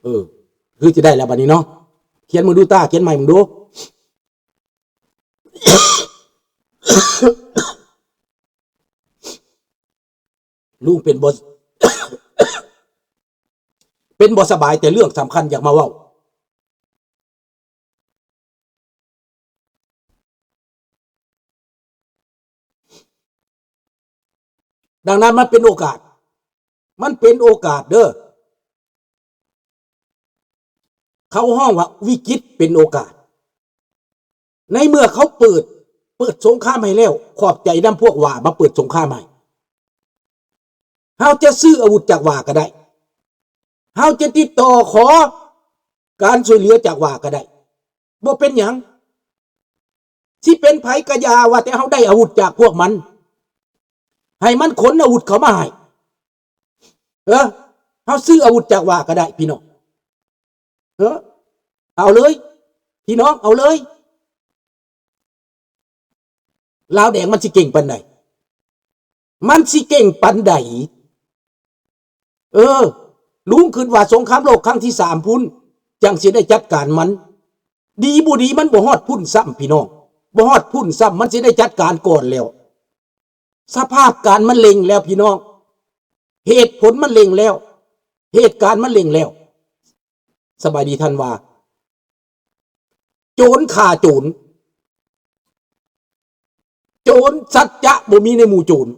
ເອີ ຄືຊິໄດ້ແລ້ວບັດນີ້ເນາະ. ຂຽນເບິ່ງດູຕາ ຂຽນໃໝ່ເບິ່ງດູ. ລຸງເປັນບໍ່ ເປັນບໍ່ສະບາຍ ແຕ່ເລື່ອງສຳຄັນຢາກມາເວົ້າ. ດັ່ງນັ້ນມັນເປັນໂອກາດ, ມັນເປັນໂອກາດເດີ້. ເຂົາຮ້ອງວ່າວິກິດເປັນໂອກາດ. ໃນເມື່ອເຂົາເປີດ, ເປີດສົງຄາມໃຫ້ແລ້ວ, ຂອບໃຈນຳພວກຫວ້າມາເປີດສົງຄາມໃຫ້. ເຮົາຈະຊື້ອາວຸດຈາກຫວ້າກໍໄດ້, ເຮົາຈະຕິດຕໍ່ຂໍການຊ່ວຍເຫຼືອຈາກຫວ້າກໍໄດ້, ບໍ່ເປັນຫຍັງ. ຊິເປັນໃຜກໍຢ່າ, ວ່າແຕ່ເຮົາໄດ້ອາວຸດຈາກພວກມັນ, ໃຫ້ມັນຂົນອາວຸດເຂົ້າມາໃຫ້. ເອີ ເຮົາຊື້ອາວຸດຈາກຫວ້າກໍໄດ້ພີ່ນ້ອງ. ເອີ ເອົາເລີຍພີ່ນ້ອງ, ເອົາເລີຍ. ລາວແດງມັນຊິເກັ່ງປານໃດ? ມັນຊິເກັ່ງປານໃດ? ເອີ ລຸງຄິດວ່າສົງຄາມໂລກຄັ້ງທີສາມພຸ້ນ ຈັ່ງຊິໄດ້ຈັດການມັນ. ດີບໍ່ດີມັນບໍ່ຮອດພຸ້ນຊ້ຳພີ່ນ້ອງ, ບໍ່ຮອດພຸ້ນຊ້ຳ, ມັນຊິໄດ້ຈັດການກ່ອນແລ້ວ. ສະພາບການມັນເລັ່ງແລ້ວພີ່ນ້ອງ, ເຫດຜົນມັນເລັ່ງແລ້ວ, ເຫດການມັນເລັ່ງແລ້ວ. ສະບາຍດີທ່ານວ່າ ໂຈນຂ້າໂຈນ, ໂຈນສັດຈະບໍ່ມີໃນໝູ່ໂຈນ.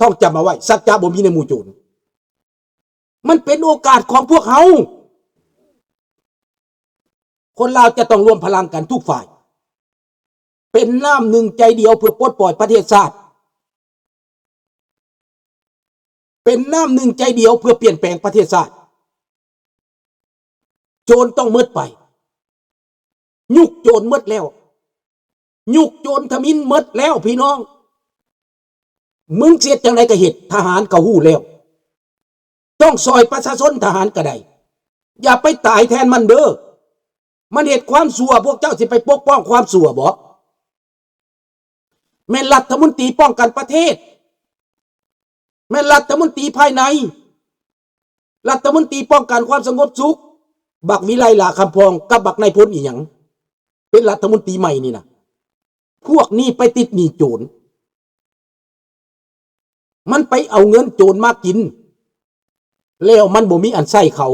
ຕ້ອງຈຳເອົາໄວ້, ສັດຈະບໍ່ມີໃນໝູ່ໂຈນ. ມັນເປັນໂອກາດຂອງພວກເຮົາ. ຄົນລາວຈະຕ້ອງລວມພະລັງກັນທຸກຝ່າຍ, ເປັນນ້ຳໜຶ່ງໃຈດຽວເພື່ອປົດປ່ອຍປະເທດຊາດ, ເປັນນ້ຳໜຶ່ງໃຈດຽວເພື່ອປ່ຽນແປງປະເທດຊາດ. ໂຈນຕ້ອງໝົດໄປ, ຍຸກໂຈນໝົດແລ້ວ, ຍຸກໂຈນທະມິນໝົດແລ້ວພີ່ນ້ອງ. ມຶງຊິເຮັດຈັ່ງໃດກໍເຮັດ, ທະຫານກໍຮູ້ແລ້ວ, ຕ້ອງຊ່ອຍປະຊາຊົນ, ທະຫານກໍໄດ້. ຢ່າໄປຕາຍແທນມັນເດີ້. ມັນເຮັດຄວາມຊົ່ວ, ພວກເຈົ້າຊິໄປປົກປ້ອງຄວາມຊົ່ວບໍ? ແມ່ນລັດຖະມົນຕີປ້ອງກັນປະເທດ, ແມ່ນລັດຖະມົນຕີພາຍໃນ, ລັດຖະມົນຕີປ້ອງກັນຄວາມສະຫງົບສຸກ, ບັກວິໄລ ຫຼ້າຄຳພອງ ກັບບັກນາຍພົນອີ່ຫຍັງ ເປັນລັດຖະມົນຕີໃໝ່ນີ້ນະ. ພວກນີ້ໄປຕິດໜີ້ໂຈນ. ມັນໄປເອົາເງິນໂຈນມາກິນ ແລ້ວມັນບໍ່ມີອັນໃຊ້ເຂົາ.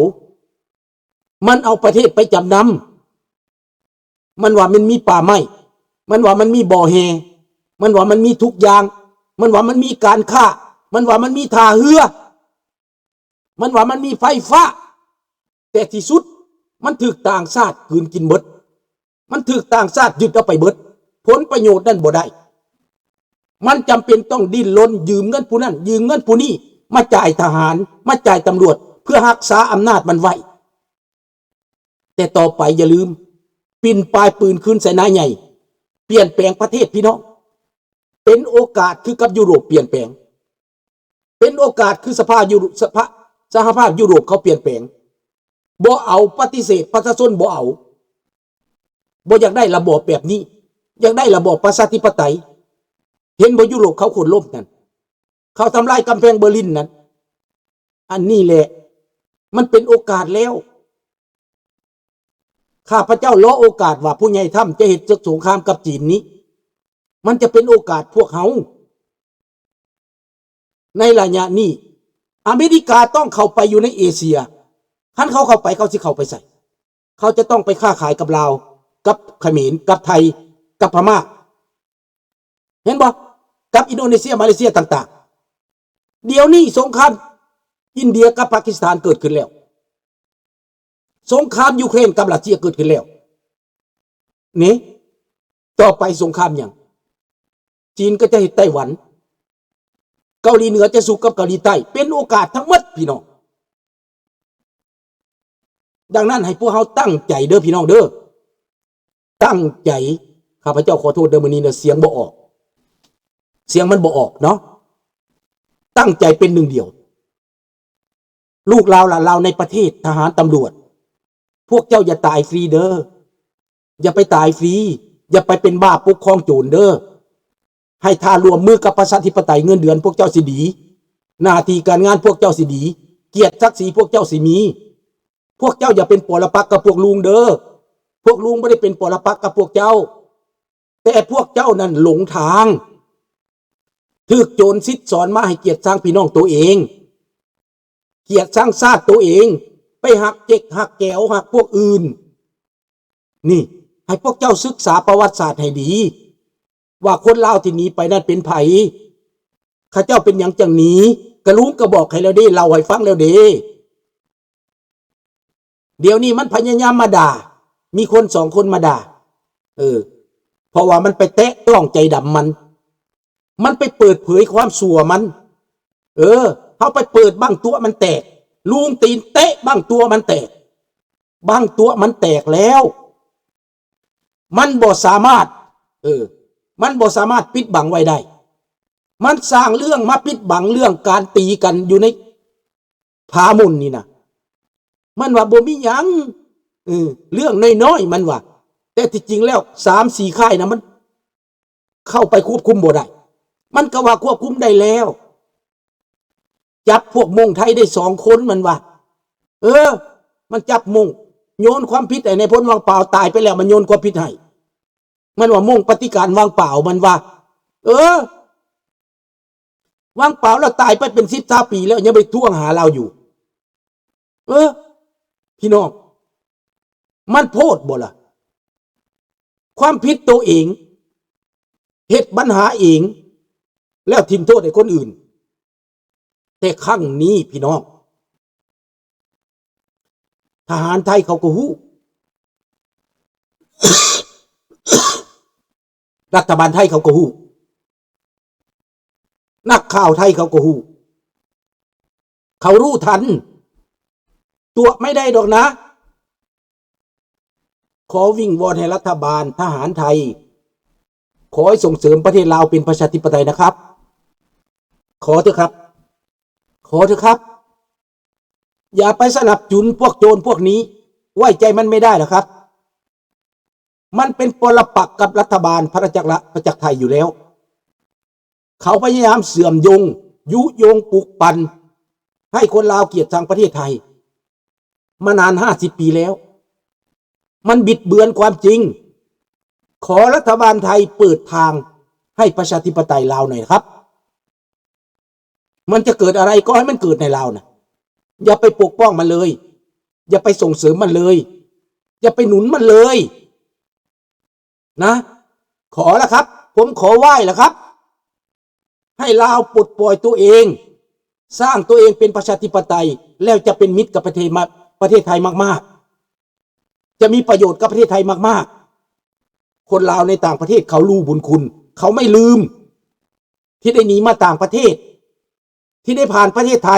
ມັນເອົາປະເທດໄປຈຳນຳ. ມັນວ່າມັນມີປ່າໄມ້, ມັນວ່າມັນມີບໍ່ແຮ່, ມັນວ່າມັນມີທຸກຢ່າງ, ມັນວ່າມັນມີການຄ້າ, ມັນວ່າມັນມີທ່າເຮືອ, ມັນວ່າມັນມີໄຟຟ້າ. ແຕ່ທີ່ສຸດມັນຖືກຕ່າງຊາດກືນກິນເບິດ. ມັນຖືກຕ່າງຊາດຍຶດເອົາໄປເບິດ, ຜົນປະໂຫຍດນັ້ນບໍ່ໄດ້. ມັນຈຳເປັນຕ້ອງດີ້ນລົນຢືມເງິນຜູ້ນັ້ນ, ຢືມເງິນຜູ້ນີ້, ມາຈ່າຍທະຫານ, ມາຈ່າຍຕຳຫຼວດ ເພື່ອຮັກສາອຳນາດມັນໄວ້. ແຕ່ຕໍ່ໄປຢ່າລືມ, ປິ່ນປາຍປືນຄືນໃສ່ນາຍໃຫຍ່, ປ່ຽນແປງປະເທດພີ່ນ້ອງ. ເປັນໂອກາດຄືກັບຢູໂຣບປ່ຽນແປງ. ເປັນໂອກາດຄືສະພາຢູໂຣ ສະພາ ສະຫະພາບຢູໂຣບເຂົາປ່ຽນແປງ, ບໍ່ເອົາ, ປະຕິເສດ, ປະຊາຊົນບໍ່ເອົາ, ບໍ່ຢາກໄດ້ລະບອບແບບນີ້, ຢາກໄດ້ລະບອບປະຊາທິປະໄຕ. ເຫັນບໍ່ ຢູໂຣບເຂົາໂຄ່ນລົ້ມນັ້ນ, ເຂົາທຳລາຍກຳແພງເບີລິນນັ້ນ. ອັນນີ້ແຫຼະ ມັນເປັນໂອກາດແລ້ວ. ຂ້າພະເຈົ້າລໍໂອກາດວ່າຜູ້ໃຫຍ່ທຳຈະເຮັດສຶກສົງຄາມກັບຈີນນີ້, ມັນຈະເປັນໂອກາດພວກເຮົາ. ໃນໄລຍະນີ້ ອາເມລິກາຕ້ອງເຂົ້າໄປຢູ່ໃນເອເຊຍ. ຄັນເຂົາເຂົ້າໄປ ເຂົາຊິເຂົ້າໄປໃສ? ເຂົາຈະຕ້ອງໄປຄ້າຂາຍກັບລາວ, ກັບຂະເໝນ, ກັບໄທ, ກັບພະມ້າ. ເຫັນບໍ່? ກັບອິນໂດເນເຊຍ, ມາເລເຊຍຕ່າງໆ. ດຽວນີ້ສົງຄາມອິນເດຍກັບປາກິສຖານເກີດຂຶ້ນແລ້ວ. ສົງຄາມຢູເຄຣນກັບຣັດເຊຍເກີດຂຶ້ນແລ້ວ. ນີ້ ຕໍ່ໄປສົງຄາມຫຍັງ? ຈີນກໍຈະເຮັດໄຕ້ຫວັນ, ເກົາຫຼີເໜືອຈະສູ້ກັບເກົາຫຼີໃຕ້. ເປັນໂອກາດທັງໝົດ ພີ່ນ້ອງ. ດັ່ງນັ້ນໃຫ້ພວກເຮົາຕັ້ງໃຈເດີ້ ພີ່ນ້ອງເດີ້, ຕັ້ງໃຈ. ຂ້າພະເຈົ້າຂໍໂທດເດີ້ ມື້ນີ້ເດີ້ ສຽງບໍ່ອອກ, ສຽງມັນບໍ່ອອກເນາະ. ຕັ້ງໃຈເປັນໜຶ່ງດຽວ. ລູກຫຼານຫຼານລາວໃນປະເທດ, ທະຫານ, ຕຳຫຼວດ, ພວກເຈົ້າຢ່າຕາຍຟຣີເດີ້. ຢ່າໄປຕາຍຟຣີ, ຢ່າໄປເປັນບ້າປົກຄອງໂຈນເດີ້. ໃຫ້ຖ້າຮ່ວມມືກັບປະຊາທິປະໄຕ, ເງິນເດືອນພວກເຈົ້າຊິດີ, ໜ້າທີ່ການງານພວກເຈົ້າຊິດີ, ກຽດສັກສີພວກເຈົ້າຊິມີ. ພວກເຈົ້າຢ່າເປັນປໍລະປັກກັບພວກລຸງເດີ. ພວກລຸງບໍ່ໄດ້ເປັນປໍລະປັກກັບພວກເຈົ້າ, ແຕ່ພວກເຈົ້ານັ້ນຫຼົງທາງ, ຖືກໂຈນຊິດສອນມາໃຫ້ກຽດຊັງພີ່ນ້ອງໂຕເອງ, ກຽດຊັງຊາດໂຕເອງ, ໄປຮັກເຈັກຮັກແກວ, ຮັກພວກອື່ນ. ນີ້ ໃຫ້ພວກເຈົ້າສຶກສາປະຫວັດສາດໃຫ້ດີ ວ່າຄົນລາວທີ່ໜີໄປນັ້ນເປັນໃຜ, ເຂົາເຈົ້າເປັນຫຍັງຈັ່ງໜີ. ກະລຸງກະບອກໃຫ້ແລ້ວເດ້, ເລົ່າໃຫ້ຟັງແລ້ວເດ້. ດຽວນີ້ມັນພະຍາຍາມມາດ່າ, ມີຄົນສອງຄົນມາດ່າ, ເອີ ເພາະວ່າມັນໄປແຕະຕ້ອງໃຈດຳມັນ, ມັນໄປເປີດເຜີຍຄວາມຊົ່ວມັນ. ເອີ ເຮົາໄປເປີດບັ້ງຕົວະມັນແຕກ, ລຸງຕີນເຕະບັ້ງຕົວະມັນແຕກ, ບັ້ງຕົວະມັນແຕກແລ້ວ. ມັນບໍ່ສາມາດ ເອີ ມັນບໍ່ສາມາດປິດບັງໄວ້ໄດ້. ມັນສ້າງເລື່ອງມາປິດບັງເລື່ອງການຕີກັນຢູ່ໃນຜາໝຸ່ນນີ້ນະ. ມັນວ່າບໍ່ມີຫຍັງ ເອີ ເລື່ອງນ້ອຍໆ ມັນວ່າ, ແຕ່ທີ່ຈິງແລ້ວສາມສີ່ຄ້າຍນະ ມັນເຂົ້າໄປຄວບຄຸມບໍ່ໄດ້. ມັນກໍວ່າຄວບຄຸມໄດ້ແລ້ວ. ຈັບພວກມົ້ງໄທໄດ້ສອງຄົນ ມັນວ່າ. ເອີ ມັນຈັບມົ້ງ ໂຍນຄວາມຜິດໃຫ້ນາຍພົນວັງປາວ ຕາຍໄປແລ້ວ ມັນໂຍນຄວາມຜິດໃຫ້. ມັນວ່າມົ້ງປະຕິການວັງປາວ ມັນວ່າ. ເອີ ວັງປາວລາວຕາຍໄປເປັນສິບຊາວປີແລ້ວ ຍັງໄປທວງຫາລາວຢູ່. ເອີ ພີ່ນ້ອງ ມັນໂພດບໍ່ລະ? ຄວາມຜິດໂຕເອງ ເຮັດບັນຫາເອງ ແລ້ວຖິ້ມໂທດໃຫ້ຄົນອື່ນ. ແຕ່ຄັ້ງນີ້ພີ່ນ້ອງ ທະຫານໄທເຂົາກໍຮູ້, ລັດຖະບານໄທເຂົາກໍຮູ້, ນັກຂ່າວໄທເຂົາກໍຮູ້, ເຂົາຮູ້ທັນ, ຕົວະໄມ່ໄດ້ດອກນະ. ຂໍວິງວອນໃຫ້ລັດຖະບານ, ທະຫານໄທ, ຂໍໃຫ້ສົ່ງເສີມປະເທດລາວເປັນປະຊາທິປະໄຕນະຄັບ. ຂໍເຖາະຄັບ, ຂໍເຖາະຄັບ. ຢ່າໄປສະໜັບສະໜູນພວກໂຈນພວກນີ້, ໄວ້ໃຈມັນໄມ່ໄດ້ລະຄັບ. ມັນເປັນປໍລະປັກກັບລັດຖະບານພະນາຈັກຣະປະຈັກໄທຢູ່ແລ້ວ. ເຂົາພະຍາຍາມເຊື່ອມໂຍງ, ຍຸຍົງ, ປຸກປັ່ນໃຫ້ຄົນລາວກຽດຊັງປະເທດໄທມານານຫ້າສິບປີແລ້ວ. ມັນບິດເບືອນຄວາມຈິງ. ຂໍລັດຖະບານໄທເປີດທາງໃຫ້ປະຊາທິປະໄຕລາວໜ່ອຍຄັບ. ມັນຈະເກີດອະໄລກໍໃຫ້ມັນເກີດໃນລາວນະ. ຢ່າໄປປົກປ້ອງມັນເລີຍ. ຢ່າໄປສົ່ງເສີມມັນເລີຍ. ຢ່າໄປໜູນມັນເລີຍ. ນະ ຂໍລະຄັບ, ຜົມຂໍໄຫວ້ລະຄັບ, ໃຫ້ລາວປົດປ່ອຍຕົວເອງ, ສ້າງຕົວເອງເປັນປະຊາທິປະໄຕ, ແລ້ວຈະເປັນມິດກັບປະເທດມາ, ປະເທດໄທມາກໆ, ຈະມີປະໂຫຍດກັບປະເທດໄທມາກໆ. ຄົນລາວໃນຕ່າງປະເທດເຂົາຮູ້ບຸນຄຸນ, ເຂົາໄມ່ລືມທີ່ໄດ້ໜີມາຕ່າງປະເທດ, ທີ່ໄດ້ຜ່ານປະເທດໄທ,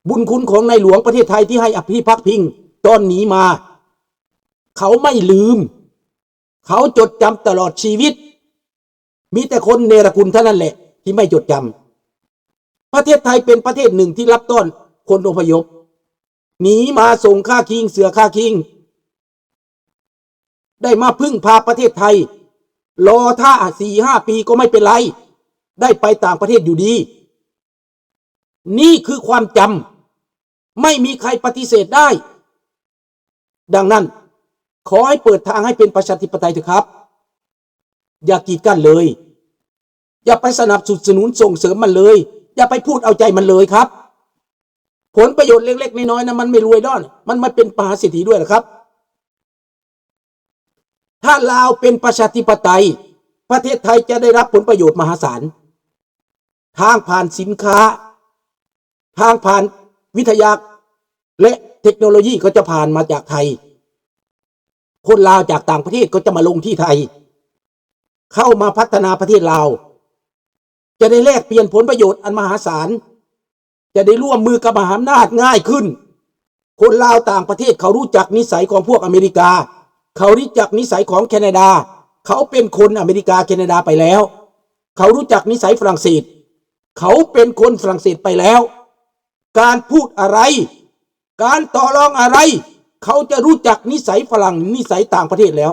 ບຸນຄຸນຂອງໃນຫຼວງປະເທດໄທທີ່ໃຫ້ອາ ທີ່ພັກພິງຕອນໜີມາ. ເຂົາໄມ່ລືມ, ເຂົາຈົດຈຳຕະຫຼອດຊີວິດ. ມີແຕ່ຄົນເນລະຄຸນເທົ່ານັ້ນແຫຼະທີ່ໄມ່ຈົດຈຳ. ປະເທດໄທເປັນປະເທດໜຶ່ງທີ່ຮັບຕ້ອນຄົນອົບພະຍົບ ໜີມາ, ສົງຄາຄີງ, ເສືອຄາຄີງ ໄດ້ມາເພິ່ງພາປະເທດໄທ, ລໍຖ້າສີ່ຫ້າປີກໍໄມ່ເປັນໄລ, ໄດ້ໄປຕ່າງປະເທດຢູ່ດີ. ນີ້ຄືຄວາມຈຳ, ໄມ່ມີໃຄປະຕິເສດໄດ້. ດັ່ງນັ້ນ, ຂໍໃຫ້ເປີດທາງໃຫ້ເປັນປະຊາທິປະໄຕເຖາະຄັບ. ຢ່າກີດກັ້ນເລີຍ. ຢ່າໄປສະໜັບສະໜູນສົ່ງເສີມມັນເລີຍ. ຢ່າໄປພູດເອົາໃຈມັນເລີຍຄັບ. ຜົນປະໂຫຍດເລັກໆນ້ອຍໆນັ້ນ ມັນໄມ່ລວຍດອນ, ມັນມາເປັນມະຫາເສດຖີດ້ວຍລະຄັບ. ຖ້າລາວເປັນປະຊາທິປະໄຕ, ປະເທດໄທຈະໄດ້ຮັບຜົນປະໂຫຍດມະຫາສານ, ທາງຜ່ານສິນຄ້າ, ທາງຜ່ານວິທະຍາ ແລະ ເທັກໂນໂລຢີກໍຈະຜ່ານມາຈາກໄທ. ຄົນລາວຈາກຕ່າງປະເທດກໍຈະມາລົງທີ່ໄທ, ເຂົ້າມາພັດທະນາປະເທດລາວ, ຈະໄດ້ແລກປ່ຽນຜົນປະໂຫຍດອັນມະຫາສານ, ຈະໄດ້ຮ່ວມມືກັບມະຫາອຳນາດງ່າຍຂຶ້ນ. ຄົນລາວຕ່າງປະເທດເຂົາຮູ້ຈັກນິໄສຂອງພວກອາເມລິກາ, ເຂົາຮູ້ຈັກນິໄສຂອງແຄນາດາ, ເຂົາເປັນຄົນອາເມລິກາແຄນາດາໄປແລ້ວ, ເຂົາຮູ້ຈັກນິໄສຝຣັ່ງເສດ, ເຂົາເປັນຄົນຝຣັ່ງເສດໄປແລ້ວ. ການພູດອະໄລ, ການຕໍ່ລອງອະໄລ, ເຂົາຈະຮູ້ຈັກນິໄສຝຣັ່ງ, ນິໄສຕ່າງປະເທດແລ້ວ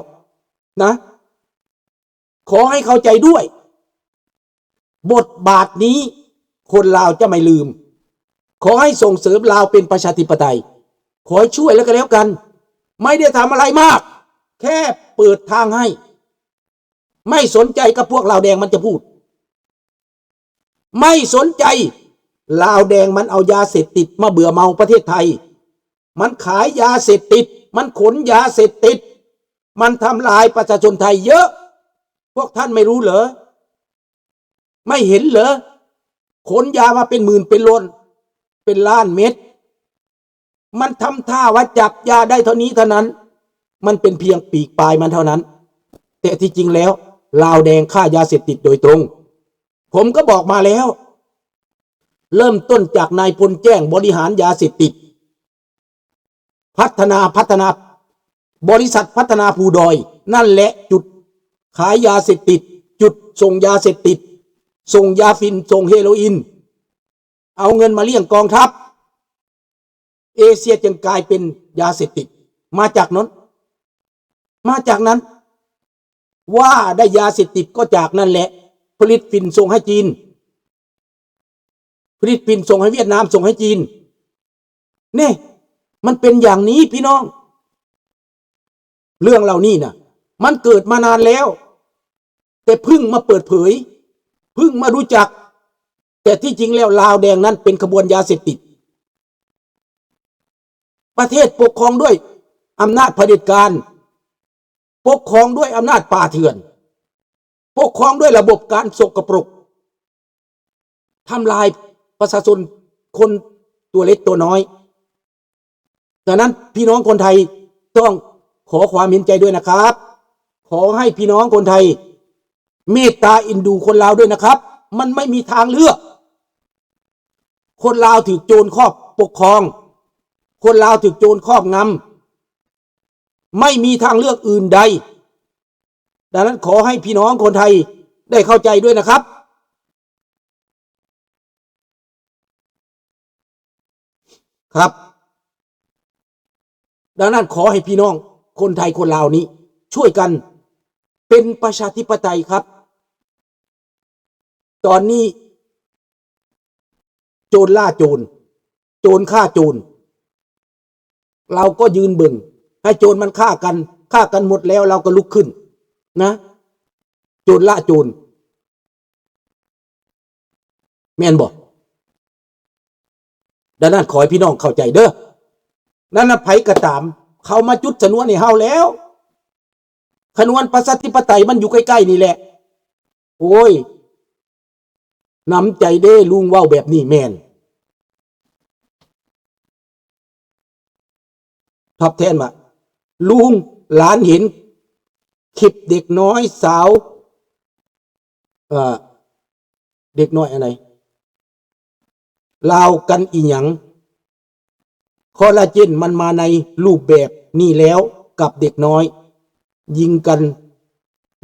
ນະ. ຂໍໃຫ້ເຂົ້າໃຈດ້ວຍ, ບົດບາດນີ້ຄົນລາວຈະໄມ່ລືມ. ຂໍໃຫ້ສົ່ງເສີມລາວເປັນປະຊາທິປະໄຕ. ขอให้ช่วยแล้วก็แล้วกัน ไม่ได้ทำอะไรมาก แค่เปิดทางให้ ไม่สนใจกับพวกลาวแดงมันจะพูด ไม่สนใจ ลาวแดงมันเอายาเสพติดมาเบื่อเมาประเทศไทย มันขายยาเสพติด มันขนยาเสพติด มันทำลายประชาชนไทยเยอะ พวกท่านไม่รู้เหรอ ไม่เห็นเหรอ ขนยามาเป็นหมื่นเป็นล้าน เป็นล้านเม็ด มันทำท่าว่าจับยาได้เท่านี้เท่านั้น มันเป็นเพียงปีกปลายมันเท่านั้น แต่ที่จริงแล้ว ลาวแดงค้ายาเสพติดโดยตรง ผมก็บอกมาแล้ว เริ่มต้นจากนายพลแจ้งบริหารยาเสพติด พัฒนา พัฒนา บริษัทพัฒนาภูดอย นั่นแหละจุดขายยาเสพติด จุดส่งยาเสพติด ส่งยาฝิ่น ส่งเฮโรอีน เอาเงินมาเลี้ยงกองทัพ เอเชียจึงกลายเป็นยาเสพติด มาจากนั้น มาจากนั้น ว่าได้ยาเสพติดก็จากนั่นแหละ ผลิตฝิ่นส่งให้จีน ผลิตฝิ่นส่งให้เวียดนาม ส่งให้จีน นี่ มันเป็นอย่างนี้พี่น้อง เรื่องเหล่านี้น่ะ มันเกิดมานานแล้ว แต่เพิ่งมาเปิดเผย เพิ่งมารู้จัก แต่ที่จริงแล้วลาวแดงนั้นเป็นขบวนยาเสพติด ประเทศปกครองด้วยอำนาจเผด็จการ ปกครองด้วยอำนาจป่าเถื่อน ปกครองด้วยระบบการสกปรก ทำลายประชาชนคนตัวเล็กตัวน้อย ดังนั้นพี่น้องคนไทยต้องขอความเห็นใจด้วยนะครับ ขอให้พี่น้องคนไทยเมตตาเอ็นดูคนลาวด้วยนะครับ มันไม่มีทางเลือก คนลาวถูกโจรครอบปกครอง คนลาวถูกโจรครอบงำ ไม่มีทางเลือกอื่นใด ดังนั้นขอให้พี่น้องคนไทยได้เข้าใจด้วยนะครับ ครับ ดังนั้นขอให้พี่น้องคนไทยคนลาวนี้ช่วยกันเป็นประชาธิปไตยครับ ตอนนี้โจรล่าโจร โจรฆ่าโจร เราก็ยืนเบิ่ง ให้โจรมันฆ่ากัน ฆ่ากันหมดแล้วเราก็ลุกขึ้นนะ โจรล่าโจร แม่นบ่ ดังนั้นขอให้พี่น้องเข้าใจเด้อ ดังนั้นไผก็ตาม เขามาจุดชนวนให้เฮาแล้ว ขนวนประชาธิปไตยมันอยู่ใกล้ๆนี่แหละ โอ้ย น้ำใจเด้ ลุงเว้าแบบนี้แม่น ตอบแทนว่า ลุง หลานเห็นคลิปเด็กน้อยสาว เอ่อ เด็กน้อยอันใด ลาวกันอีหยัง คอลลาเจนมันมาในรูปแบบนี้แล้ว กับเด็กน้อย ยิงกัน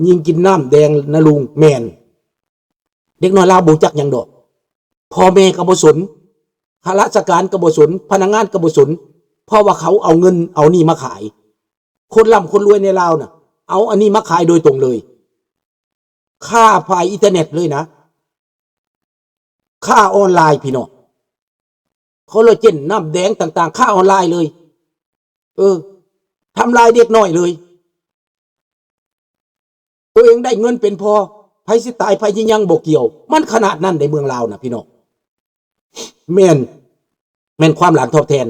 ยิงกินน้ำแดงนะลุง แม่น เด็กน้อยลาวบ่รู้จักหยังดอก พ่อแม่ก็บ่สน ข้าราชการก็บ่สน พนักงานก็บ่สน เพราะว่าเขาเอาเงินเอานี่มาขาย คนร่ำคนรวยในลาวน่ะ เอาอันนี้มาขายโดยตรงเลย ค้าผ่านอินเทอร์เน็ตเลยนะ ค้าออนไลน์พี่น้อง คอลลาเจน น้ำแดงต่างๆ ค้าออนไลน์เลย เออ ทำลายเด็กน้อยเลย ตัวเองได้เงินเป็นพอ ไผสิตายไผสิยังบ่เกี่ยว มันขนาดนั้นในเมืองลาวน่ะพี่น้อง แม่น แม่นความหลานตอบแทน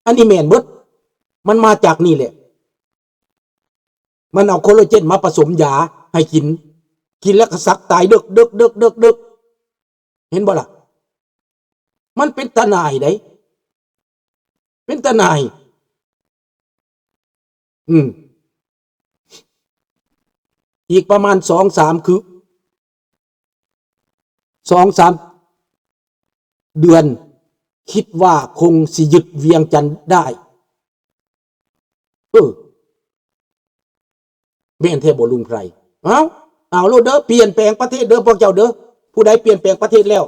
อันนี้แม่นเบิด มันมาจากนี่แหละ มันเอาคอลลาเจนมาผสมยาให้กิน กินแล้วก็สักตายเดิกๆๆ เห็นบ่ล่ะ มันเป็นตาหน่ายได๋ เป็นตาหน่าย อืม อีกประมาณสองสาม คือ สองสาม เดือน คิดว่าคงสิยึดเวียงจันทน์ได้ เออ แม่นแท้บ่ลุงไพร เอ้า เอาโลดเด้อ เปลี่ยนแปลงประเทศเด้อพวกเจ้าเด้อ ผู้ใดเปลี่ยนแปลงประเทศแล้ว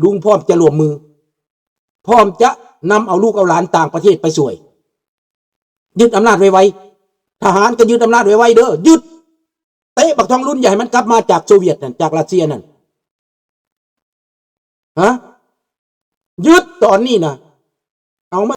ลุงพร้อมจะร่วมมือ พร้อมจะนำเอาลูกเอาหลานต่างประเทศไปช่วย ยึดอำนาจไวๆ ทหารก็ยึดอำนาจไวๆ เด้อ ยึด เตะบักทองลุน อย่าให้มันกลับมาจากโซเวียตนั่น จากรัสเซียนั่น ฮะ ยึดตอนนี้นะ เอามา